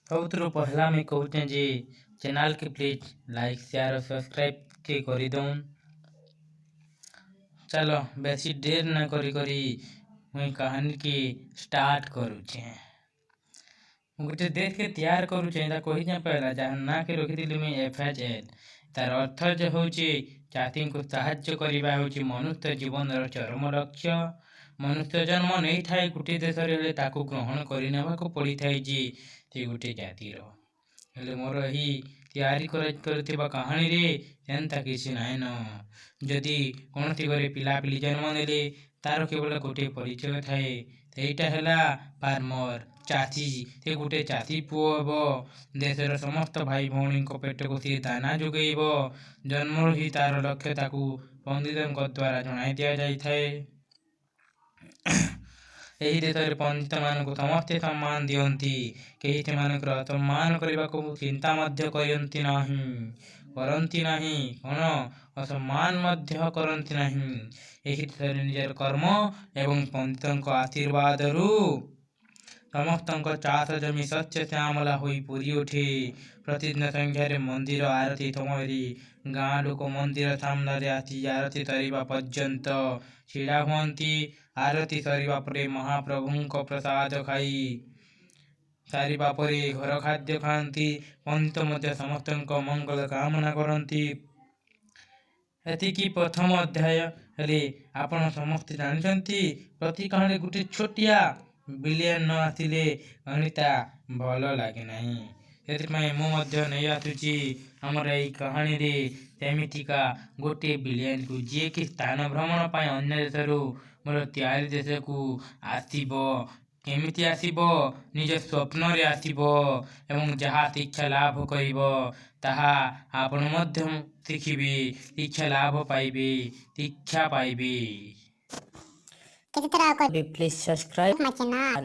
ସବୁଥିରୁ ପହଲା ମୁଇଁ କହୁଛେଁ ଯେ ଚ୍ୟାନେଲ୍କେ ପ୍ଲିଜ୍ ଲାଇକ୍, ସେୟାର୍ ଆଉ ସବସ୍କ୍ରାଇବ୍ କେ କରିଦଉନ୍। ଚାଲ, ବେଶୀ ଡେର୍ ନା କରି କରି ମୁଇଁ କାହାନୀକେ ଷ୍ଟାର୍ଟ କରୁଛେଁ। ମୁଁ ଗୋଟେ ଦେଶକେ ତିଆର କରୁଛେଁ, ଏଇଟା କହିଛେଁ ପହେଲା, ଯାହାର ନାଁକେ ରଖିଥିଲି ମୁଇଁ ଏଫ୍ ଏଚ୍ ଏଲ୍। ତାର ଅର୍ଥ ଯେ ହେଉଛି, ଜାତିଙ୍କୁ ସାହାଯ୍ୟ କରିବା ହେଉଛି ମନୁଷ୍ୟ ଜୀବନର ଚରମ ଲକ୍ଷ୍ୟ। ମନୁଷ୍ୟ ଜନ୍ମ ନେଇଥାଏ ଗୋଟିଏ ଦେଶରେ, ହେଲେ ତାକୁ ଗ୍ରହଣ କରିନେବାକୁ ପଡ଼ିଥାଏ ଯେ ସେ ଗୋଟିଏ ଜାତିର। ହେଲେ ମୋର ଏହି ତିଆରି କରୁଥିବା କାହାଣୀରେ ସେନ୍ତା କିଛି ନାଇଁନ। ଯଦି କୌଣସି ଘରେ ପିଲାପିଲି ଜନ୍ମ ନେଲେ, ତାର କେବଳ ଗୋଟିଏ ପରିଚୟ ଥାଏ, ସେଇଟା ହେଲା ଫାର୍ମର, ଚାଷୀ। ସେ ଗୋଟେ ଚାଷୀ ପୁଅ ହେବ। ଦେଶର ସମସ୍ତ ଭାଇ ଭଉଣୀଙ୍କ ପେଟକୁ ସିଏ ଦାନା ଯୋଗେଇବ। ଜନ୍ମରୁ ହିଁ ତାର ଲକ୍ଷ୍ୟ ତାକୁ ପଣ୍ଡିତଙ୍କ ଦ୍ୱାରା ଜଣାଇ ଦିଆଯାଇଥାଏ। ଏହି ଦେଶରେ ପଣ୍ଡିତମାନଙ୍କୁ ସମସ୍ତେ ସମ୍ମାନ ଦିଅନ୍ତି। କେହି ସେମାନଙ୍କର ଅସମ୍ମାନ କରିବାକୁ ଚିନ୍ତା ମଧ୍ୟ କରନ୍ତି ନାହିଁ କ'ଣ, ଅସମ୍ମାନ ମଧ୍ୟ କରନ୍ତି ନାହିଁ। ଏହି ଦେଶରେ ନିଜର କର୍ମ ଏବଂ ପଣ୍ଡିତଙ୍କ ଆଶୀର୍ବାଦରୁ ସମସ୍ତଙ୍କ ଚାଷ ଜମି ଶସ୍ୟ ଶ୍ୟାମଳା ହୋଇ ପୁରି ଉଠେ। ପ୍ରତିଦିନ ସନ୍ଧ୍ୟାରେ ମନ୍ଦିର ଆରତୀ ସମୟରେ ଗାଁ ଲୋକ ମନ୍ଦିର ସାମ୍ନାରେ ଆସି ଆରତୀ ସରିବା ପର୍ଯ୍ୟନ୍ତ ଛିଡ଼ା ହୁଅନ୍ତି। ଆରତୀ ସରିବା ପରେ ମହାପ୍ରଭୁଙ୍କ ପ୍ରସାଦ ଖାଇ ସାରିବା ପରେ ଘର ଖାଦ୍ୟ ଖାଆନ୍ତି। ପଣ୍ଡିତ ମଧ୍ୟ ସମସ୍ତଙ୍କ ମଙ୍ଗଳ କାମନା କରନ୍ତି। ଏତିକି ପ୍ରଥମ ଅଧ୍ୟାୟ। ହେଲେ ଆପଣ ସମସ୍ତେ ଜାଣିଛନ୍ତି, ପ୍ରତି କାହାଣୀ ଗୋଟେ ଛୋଟିଆ ଭିଲେନ୍ ନ ଆସିଲେ କାହାଣୀଟା ଭଲ ଲାଗେ ନାହିଁ। ସେଥିପାଇଁ ମୁଁ ମଧ୍ୟ ନେଇ ଆସୁଛି ଆମର ଏଇ କାହାଣୀରେ ସେମିତିକା ଗୋଟିଏ ଭିଲେନ୍କୁ, ଯିଏକି ସ୍ଥାନ ଭ୍ରମଣ ପାଇଁ ଅନ୍ୟ ଦେଶରୁ ମୋର ତିଆରି ଦେଶକୁ ଆସିବ। କେମିତି ଆସିବ? ନିଜ ସ୍ୱପ୍ନରେ ଆସିବ ଏବଂ ଯାହା ଶିକ୍ଷା ଲାଭ କରିବ, ତାହା ଆପଣ ମଧ୍ୟ ଶିଖିବେ, ଶିକ୍ଷା ଲାଭ ପାଇବେ, ଶିକ୍ଷା ପାଇବେ। କେତେଥର ଆଉ Please subscribe my channel.